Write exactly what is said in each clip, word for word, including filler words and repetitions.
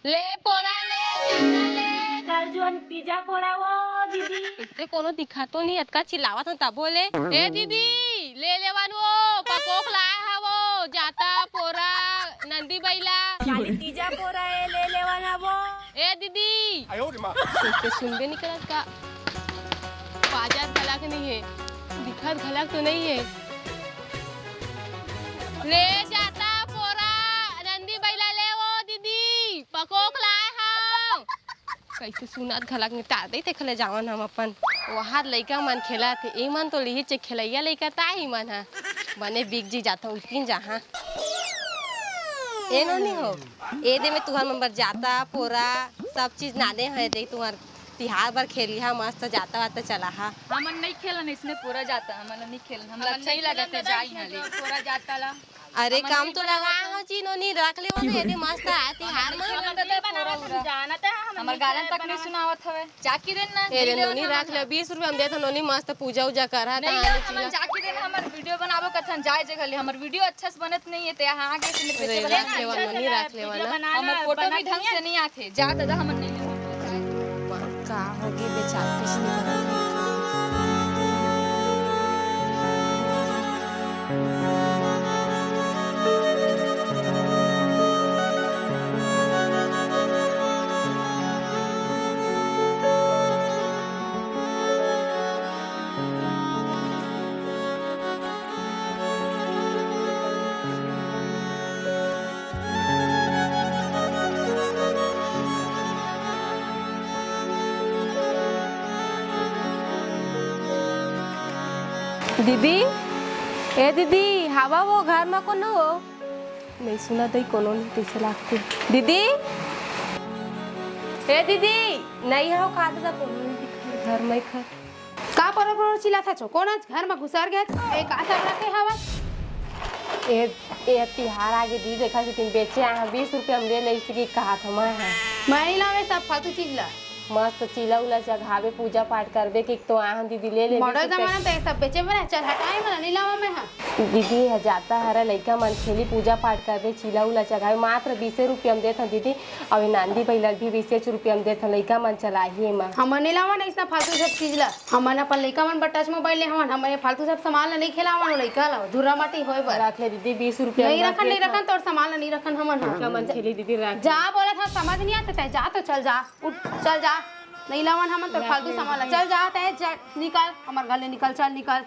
ले पोरा ले, चना ले, काल जोन पिज्जा पोरा वो दीदी। इतने कोनो दिखा तो नहीं, अतका चिल्लावत हन तबो ले। ए दीदी, ले लेवन वो, पकोक लाए हा वो, जाता पोरा, नंदी बैला। काली पिज्जा पोरा ए, ले लेवन हा वो। ए दीदी। आयो रे माँ। सुनते सुनबे नहीं करत का? बाजत घलक नहीं है, दिखत घलक तो नहीं है। ले जाता पोरा, नंदी बैला ले वो दीदी, पकोक लाए हव। कैसे सुनत घलक नहीं, टार दे ते खले जावन हम अपन। वहाद लइका मन खेलत हे, ए मन तो लिही चे खेलैया लइका ता ही मन हा। बने बिक जी जाता, उठकिन जाहा। ए नोनी हो, ए दे में तुहर मन बर जाता, पोरा, सब चीज नाने है दे तुहर तिहार बर खेलिहा मस्त जाता वाता चलाहा। हमन नहीं खेलन इसने पोरा जाता, हमन नहीं खेलन, हमला हमन अच्छा नहीं ही लगत खेलन है दादा, जाई इसने हाले। जो पोरा जाता ला। अरे हमन काम नहीं तो बनावत लगा हो। हो जी नोनी रख ले वो एदे मस्त आए तिहार हमन में। नहीं खेलन दादा, पोरा उरा। जानत है, हमन हमर नहीं गालन खेलन तक नहीं बनावत। सुनावत हवे। जाकी देन ना, ए रे नहीं लेवन नोनी हमन रख ले, ना। बीस रुपया हम देत हन नोनी मस्त पूजा उजा करहा नहीं तहां लेवन ले हमन चिला। जाकी देन, हमर वीडियो बनाबो कथन जाए जगह ले, हमर वीडियो अच्छा से बनत नहीं है ते यहाँ आके इसने रे, बेचे बना रख ले। लेवा नोनी, रख लेवा ना। हमर फोटो भी ढंग से नहीं आथे। जा दादा, हमन नहीं लेबो। का होगे, बेचार कुछ नहीं करत। दीदी, ए दीदी, हवा वो घर में कोनो हो? नहीं सुना दई, कोनो नहीं, कैसे लागते? दीदी, ए दीदी, नहीं हो का दादा, कोनो नहीं दिखत घर में खा। का परोर परोर चिल्लात हच? कोन आज घर म घुसर गे? ए, का सब रखे हवस? ए, ए तिहार आगे दी, देखा से तीन बेचे आए हैं, बीस रुपया में ले ले, इसी की कहा था मैं है। मैं नहीं लावे सब फालतू चीज ला। मस्त चीला उला चघावे, पूजा पाठ करबे कि तो आए हैं दीदी, ले ले, मॉडर्न बीस रुपया। जमाना तो ये सब बेचे बर है, चल हटाए, मैं नहीं लावा मैं हाँ। दीदी, ये जाता हरा लइका मन खेली, पूजा पाठ करबे, चीला उला चघावे, मात्र बीसे रुपया में देत हैं दीदी। अउ ये नांदी बइला ल भी बीसेच रुपया म देथन, लइका मन चलाही एमा। हमन नइ लावन अइसना फालतू सब चीज ल। हमन अपन लइका मन बर टच मोबाइल ले हवन, हमन ये फालतू सब सामान ल नइ खेलावन, ओ लइका ल धुर्रा माटी होय बर। रख ले दीदी, बीस रुपया नइ म रखन, नइ रखन, तोर सामान ल नइ रखन हमन ह। लइका मन खेली दीदी, रख। जा बोलत हव, समझ नइ आत हे, जा तो चल जा, उठ, चल जा। नइ लावन हमन तोर फालतू सामान ल, चल जा, तैं जा, निकल, हमर घर ले निकल, चल निकल।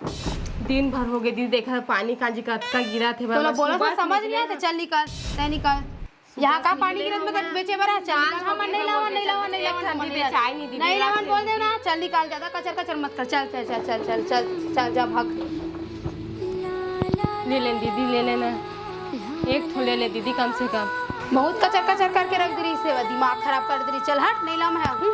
दिन भर होगे दीदी, देखा पानी कांजी कतका गिरत हे, तोला बोलत हव, समझ नइ आत हे, चल निकल, तैं निकल। यहाँ का पानी गिरत में कट बेचे बर है? चल, निकल, हमन नइ लावन, नइ लावन, नइ लावन, हमन नइ लावन। नइ लावन, बोल देव ना, चल निकल, ज्यादा कचर कचर मत कर, चल, चल, जा, भाग। ले लेन दीदी, ले लेना, एक ठो ले ले दीदी कम से कम। बहुत कचर कचर करके रख दे रही से, दिमाग खराब कर दे रही, चल हट, नइ लावन है। हम्म।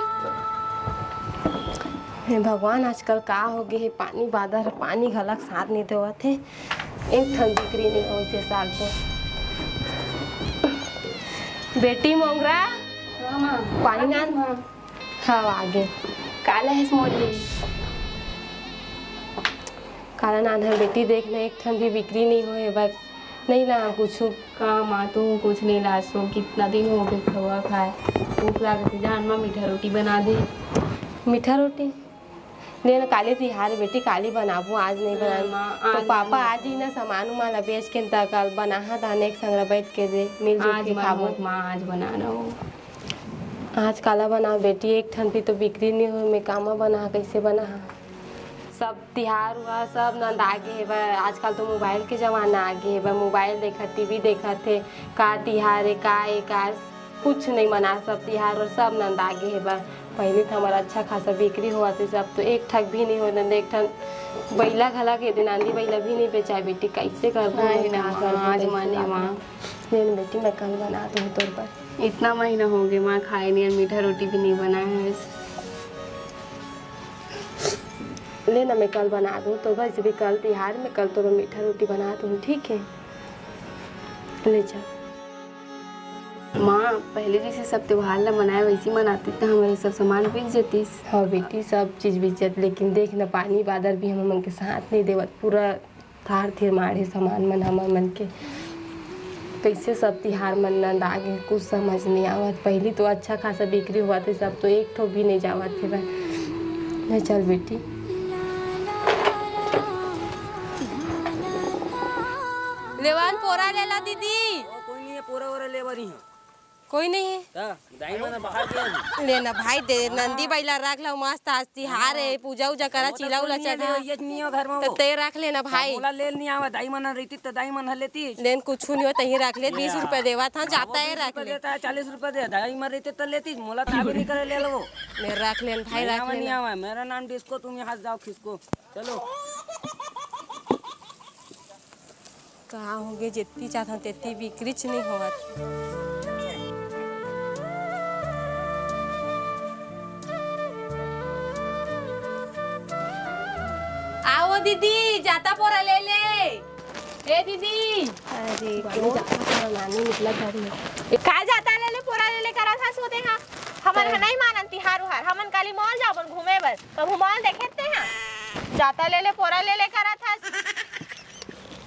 हे भगवान, आजकल का होगे हे, पानी बादर, पानी घलक साथ नइ देवत हे। एक ठन बिक्री नइ होइस ए साल तो। बेटी मोंगरा, हाँ, माँ। पानी नान। हाँ, आगे। काला हे मोली? काला नान हे बेटी, देख ले, एक ठन भी बिक्री नइ होए, बस नइ ला कुछु। का माँ, तू कुछ नइ लासो? कितना दिन होगे खवा खाए, भूख लागत हे। जान माँ, मीठा रोटी बना दे। मीठा रोटी? ले ना, काली तिहार बेटी, काली बनाबो, आज नइ बनान। हाँ, माँ, तो आज पापा आज ही ना सामान उमान ला बेच के त कल बनाहा धान एक संग ला बैठ के दे, मिलजुल के खाबो। आज बनाहूँ माँ, आज बनाना हो। आज काला बनाओ बेटी, एक ठन भी तो बिक्री नइ होए, मैं कामा बनाहा, कैसे बनाहा? सब तिहार उहार सब नंदा गे हे बा, आजकल तो मोबाइल के जमाना आ गे हे बा, मोबाइल देखत, टीवी देखत हे, का तिहार हे, का ए, का कुछ नइ मना, सब तिहार और सब नंदा गे हे बा। पहली तो हमर अच्छा खासा बिक्री होवत हे, सब तो एक ठक भी नइ होए, नंद एक ठन बइला घला के दे, नांदी बइला भी नइ बेचाए बेटी, कैसे करबो? नहीं ना, आज माने माँ। ले न बेटी, मैं कल बना दूँ तोर बर। इतना महीना होगे माँ, खाए नइ, मीठा रोटी भी नइ बनाए हे। ले ना, मैं कल बना दूँ तोर बर, जैसे भी कल तिहार, मैं कल तोर बर मीठा रोटी बना दूँ, ठीक हे? ले जा। माँ, पहले जैसे सब त्योहार ला मनाए, वैसे मनाती त हमर सब सामान बिक जतिस। हाँ बेटी, सब चीज बिक जतिस, लेकिन देख ना, पानी बादर भी हमर मन के साथ नइ देवत, पूरा थार थिर माढ़े सामान मन हमर मन के। कइसे सब तिहार मन नंदा गे, कुछ समझ नइ आवत। पहिली तो अच्छा खासा बिक्री होवत हे, सब तो एक ठो भी नइ जावत हे। ले चल बेटी। लेवन पोरा ले ला दीदी। ओ, कोई नहीं है, पोरा वोरा ले बर ही। कोई नहीं है। का? दाई मन बाहर गए अभी। ले ना भाई, दे, नंदी बइला रख ला, मस्त आज तिहार हे, पूजा उजा करा, चीला उला चढ़ा। ये नहीं हो घर में त वो। ते रख ले ना भाई। मोला ले नहीं आवा, दाई मन रहती त दाई मन ह लेती। लेन कुछ नहीं हो, तही रख ले, बीस रुपया देवा था, जाता है, रख ले। देता है, चालीस रुपया दे, दाई मन रहती त लेती, मोला ताबे नहीं करे ले लो। ले रख लेन भाई, नहीं रख आवा, लेन। नहीं आवा, मेरा नाम डिस्को, तुम यहाँ से जाओ खिसको। चलो। कहाँ होगे, जेती चाहत हन, तेती बिक्रीच नइ होवत। आओ दीदी, जाता पोरा ले ले। ए दीदी। अरे, क्यों जाता पोरा लाने निकला घर में? का जाता ले ले, पोरा ले ले करा था सोते हाँ। हमन ह नहीं मानन तिहार उहार, हमन काली मॉल जाबन घूमे बर। कभू मॉल देखे ते हाँ? जाता ले ले, पोरा ले ले करा था।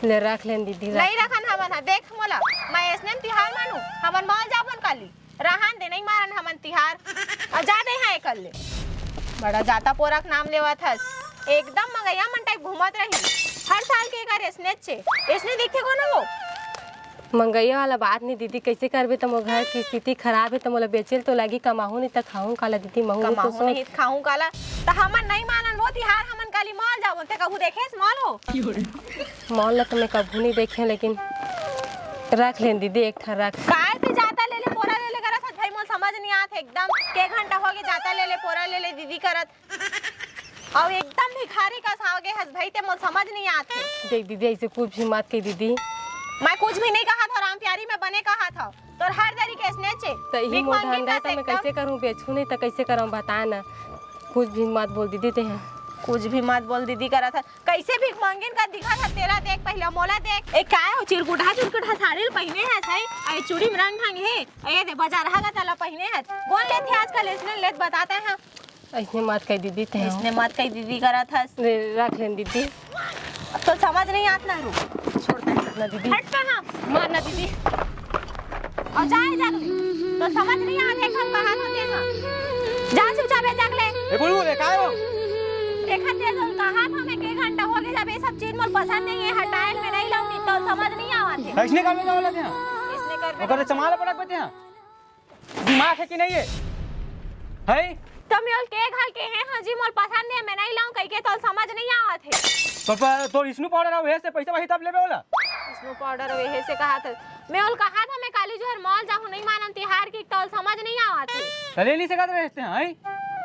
ले रख लेन दीदी, रख। नहीं रखन हमन ह, देख मोला, मैं अइसने म तिहार मानू, हमन मॉल जाबन काली। रहन दे, नहीं मारन हमन तिहार। अब जा दे हाँ एकर ले। बड़ा जाता पोरा के नाम लेवत हस। एकदम मंगैया मन टाइप घूमत रही। हर साल के एकर अइसनेच हे। अइसने दिखथे कोनो वो। मंगैया वाला बात नहीं दीदी, कइसे करबे त मोर घर के स्थिति खराब हे, त मोला बेचे ल तो लागी, कमाहूं नहीं त खाहूं काला दीदी, महूं नहीं तो कमाहूं सोच। नहीं त खाहूं काला। त हमन नहीं मानन वो तिहार, हमन काली मॉल जाबो, ते कभू देखेस मॉल हो? मॉल ला तो मैं कभू नहीं देखे, लेकिन रख लेन दीदी, एक ठा रख। काय ते जाता ले ले, पोरा ले ले करत हस भाई, मोर समझ नहीं आत हे एकदम। के घंटा होगे जाता ले ले, पोरा ले ले दीदी करत। अउ एकदम भिखारी कस होगे हस भाई, ते मोर समझ नहीं आत हे। देख दीदी, अइसे कुछ भी मत कही दीदी। मैं कुछ भी नहीं कहत हव राम प्यारी, मैं बने कहत हव। तोर हर दरी के अइसनेच हे। त इही मोर धंधा हे, त मैं कइसे करूं, बेचहूं नहीं त कइसे करंव, बता ना। कुछ भी मत बोल दीदी तेहा। कुछ भी मत बोल दीदी करत हस। कइसे भीख मंगिन कस दिखत हस तेला देख, पहिला मोला देख। ए काय हो, चिरकुटहा चिरकुटहा साड़ी ल पहिने हस, हई? ए चूड़ी म रंग ढंग हे। ए दे, बजार हा गा तला पहिने हस। कोन लेथे आजकल अइसने लेत, बता ते हा। अइसने मत कही दीदी तेहा। अइसने मत कही दीदी करत हस। ले, रख लेन दीदी। अब तो समझ नहीं आत ना, रुक। छोड़ दे। ना दीदी। हट कहाँ? मार ना दीदी। अउ जाए जाग ले। तो समझ नहीं आत हे, हम कहा था तेहा। जा चुपचाप ए जाग ले। ए बुलबुल, ए काय हो? देखत हे तो कहा था मैं, के घंटा होगे, जब ये सब चीज मोर पसंद नहीं हे, हटाए ल मैं नहीं लाऊंगी, तो समझ नहीं आवत हे। अइसने करबे वाला तेहा। अइसने करबे ओकर चमाल पटक बे तेहा। दिमाग हे कि नहीं हे? हई? त मैं ओला के घाल केहे हंव जी, मोला पसंद हे, मैं नहीं लाऊं कहिके, तोला समझ नहीं आवत हे। तो प-, तोर स्नो पाउडर अउ हे से पइसा वही तब लेबे ओला? स्नो पाउडर अउ हे से कहा था। मैं ओला कहा था, मैं काली जोहर मॉल जाहूं, नहीं मानन तिहार के, तोला समझ नहीं आवत हे। त ले नहीं सकत रहे हस, हई?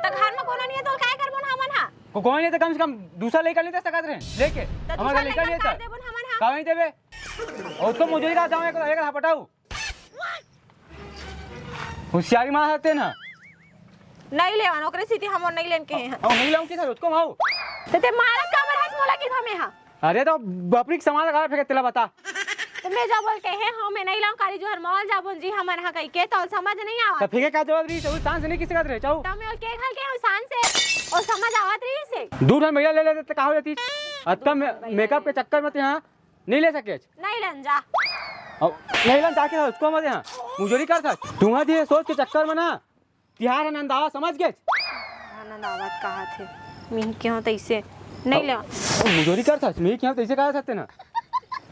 त घर में कोनो नहीं हे, तोला काय करबो ना हमन हा? को-, कोई नहीं, त कम से कम दूसरा लइका नहीं दे सकत रहे, लेके। त हमारे दूसरा लइका लइका नहीं का था। देबो ना हमन हा? का नहीं देबे? अउ तो मजूरी का जाऊं, एक, एक पटाऊ। होशियारी मार सकते ना। नहीं लेवन, ओकरे सेती हमन नहीं लेन केहे हन। अउ नहीं लाऊं कि सर, उसको माऊ। त ते मारत काबर हस मोला कि हमें हा? अरे त बपरी के सामान लगा फेंके तेला बता। त मैं जब बोल केहे हंव, मैं नहीं लाऊं, काली जोहर मॉल जाबो जी हमन हा कहिके, तोला समझ नहीं आवत। त फेंके का जरूरत रही, चाहू शान से नहीं किसी का रहे, चाहू। त मैं ओला के घाल केहे हंव शान से, अउ समझ आवत रही से। दू ठन महिला ले लेते त का हो जाती? अब तब मे-, मेकअप के चक्कर में ते हाँ नहीं ले सकेच। नहीं लेन जा। अब नहीं लेन जाके उसको मत यहाँ। मजूरी कर सक। तुंहर दिए सोच के चक्कर में ना तिहार आनंद आवा, समझ गेच? आनंद आवत कहा थे। मिही के हो तैसे नहीं लेवा। मजूरी कर सक, मिही के हो तैसे कहा सकते ना।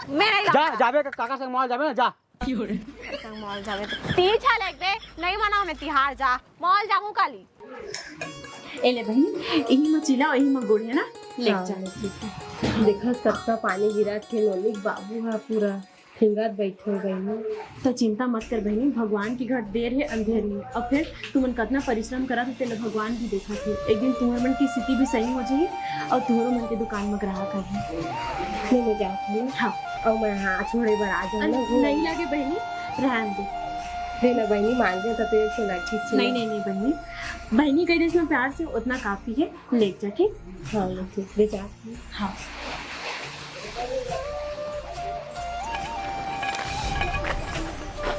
मैं नहीं जा, लाऊंगा। जाबे का-, काका संग मॉल जाबे ना, जा। संग मॉल जाबे तो तीज है लग दे, नहीं मनाओ मैं तिहार जा। मॉल जाहूं काली। ए ले बहिनी, इही म चीला, इही म गुड़ है ना, ले हाँ। जा। देखा, कतका पानी गिरत हे, नोनी के बाबू ह पूरा फिंगत बैठे बहिनी। त चिंता मत कर बहिनी, भगवान के घर देर है अंधेर नहीं। अब फिर तुमन कतना परिश्रम करत हो, तेला भगवान भी देखत हे। एक दिन तुम्हर मन की स्थिति भी सही हो जाही और तुम्हरो मन के दुकान में ग्राहक आही। ले, ले जाओ, है ना? हाँ। और मैं हाथ जोड़े बर आ जाऊँ ना, अन-, नहीं लगे बहिनी, रहन दे। ले ना बहिनी, मांगे तो तेरे से लगी थी। नहीं, नहीं, नहीं बहिनी, बहिनी कह दे इसमें प्यार से उतना काफी है, ले जा, ठीक? हाँ, ले, ठीक, ले जा। हाँ।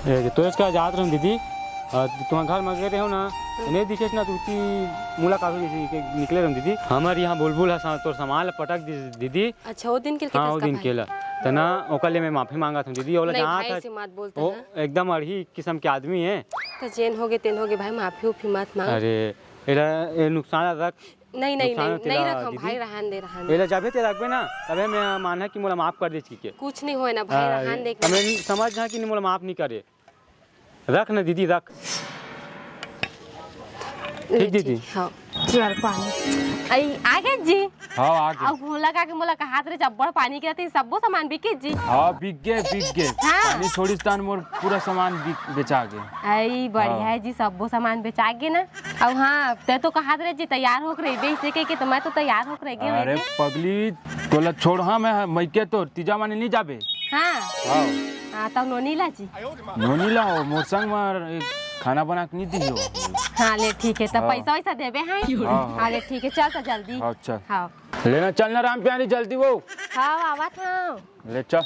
ए, तो इसका जात रहन दीदी, अ, तुँहर घर म गे रेहेंव ना, त नइ दिखेस ना, त उती मुलाकात हो जइसे के निकले रेहेंव दीदी। हमर इहाँ बुलबुल ह सा-, तोर सामान ल पटक दिस दीदी। अच्छा, ओ दिन के हाँ, ओ दिन के ला। त ना, ओकर ले मैं माफी मांगत हँव दीदी, ओला नहीं, जहाँ भाई तक से मत बोल ओ तैं। एकदम अड़ही किसम के आदमी हे। त जेन होगे, तेन होगे भाई, माफी उफी मत मांग। अरे, एला, ए नुकसान रख, नहीं, नहीं, नुकसान नहीं, तेला नहीं रखंव दीदी। भाई, रहन दे, रहन दे। एला जभे तैं रखबे ना, तभे मैं मानहूँ कि मोला माफ कर देस कहिके। कुछ नहीं होय ना भाई, अरे, रहन दे। त मैं समझ जा कि मोला माफ नहीं करे। रख ना दीदी, रख। ठीक दीदी। हाँ। चल पानी। अई, आ गे जी। हाँ, आ गे। अब भूला का कि मोला कहात रहे, जब बड़ पानी गिरथे, सब्बो सामान बिके जी। हाँ, बिक गे, बिक गे। हाँ। पानी छोड़िस ताहन मोर पूरा सामान बिक, बेचा गे। अई, बढ़िया हाँ। हे जी, सब्बो सामान बेचा गे ना। अब हाँ, तैं तो कहात रहे जी, तैयार होके रहिबे, इसे कहिके तो मैं तो तैयार होके रह गे अरे होंगे। पगली, तोला छोड़, हाँ, मैं, मैं के तोर तीजा माने नहीं जाबे। हाँ। हाँ। हाँ, तब नोनी ला जी। नोनी ला हो, मोर संग म एक खाना बना के नहीं दी हो। हाँ, ले ठीक हे, तब हाँ। पैसा वैसा देबे हैं। हाँ, हाँ। हाँ, ले ठीक हे, चल तो जल्दी। हाँ, चल। हाँ। लेना चलना राम प्यारी जल्दी वो। हाँ, आवत हँव। ले चल।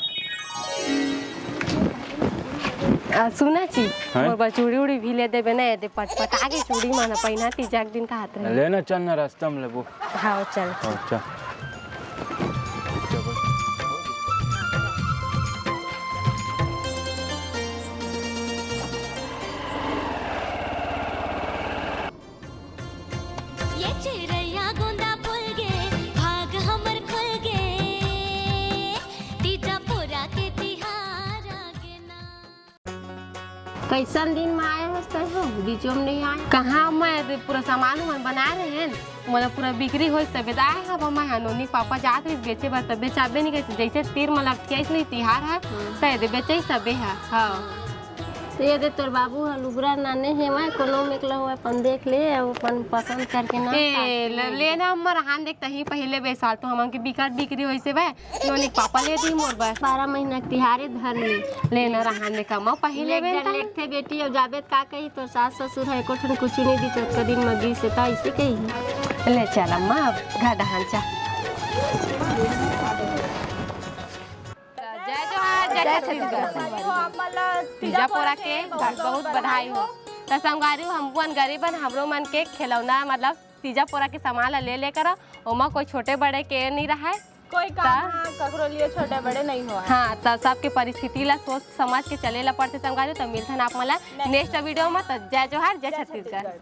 आ, सुना जी, हैं? मोर बर चूड़ी उड़ी भी ले देबे ना, एदे पटपटा गे चूड़ी मन पहिना तीजा के दिन कहात रहे। लेना चलना रास्ता में लेबो। हाँ, चल। हाँ, चल। ये चिरैया गोंदा फूल गे, भाग हमर खुल गे, तीजा पोरा के तिहार आ गे ना। कइसन दिन म आए हस तैं हो, बीचो म नइ आए। कहाँ मैं पूरा सामान उमान बनाए रहेन, मोला पूरा बिक्री होइस तबे त आए हँव। मैं ह नोनी पापा जात रहिस बेचे बर, तबे चाबे नइ करिस, जइसे तीर म लटकियाइस नहीं तिहार ह, हम्म। त एदे बेचइस तबे ह। हाँ। त एदे तोर बाबू ह लुगरा नाने हेवय, कोनो मेकला होवय, अपन देख ले अउ अपन पसंद करके ना ए, काट ले। ले ना, हमर हान देख, तहीं पहिले बेसाल तो हमन के बिकट बिक्री होइस हेवय, नोनी के पापा ले दी मोर बर। बारह महीना के तिहारे धर ले। ले ना, रहन दे, कमा पहिले ले बेन जा, तहीं। लेगथे बेटी, अब जाबे त का कही, तोर सास ससुर ह एको ठन कुछु नइ दी, चतका दिन म गिस हे, त अइसे कही। ले चल अम्मा, अब घर डहन चल। जय जोहार, जय जय छत्तीसगढ़। छत्तीसगढ़। तीजा पोरा के बहुत बहुत बधाई हो। त संगवारी हो, हमन गरीब हन, हमरो मन के खिलौना, मतलब तीजा पोरा के सामान ला ले लेकर आओ। ओमा कोई छोटे बड़े के नइ रहय। कोई काम हाँ, ककरो लिए छोटे बड़े नहीं हो। हाँ, त सबके परिस्थिति ला सोच समझ के चले ला पड़थे संगवारी। त मिलथन आप मन ला next। Next video में। त जय जोहार, जय जय छत्तीसगढ़। छत्तीसगढ़।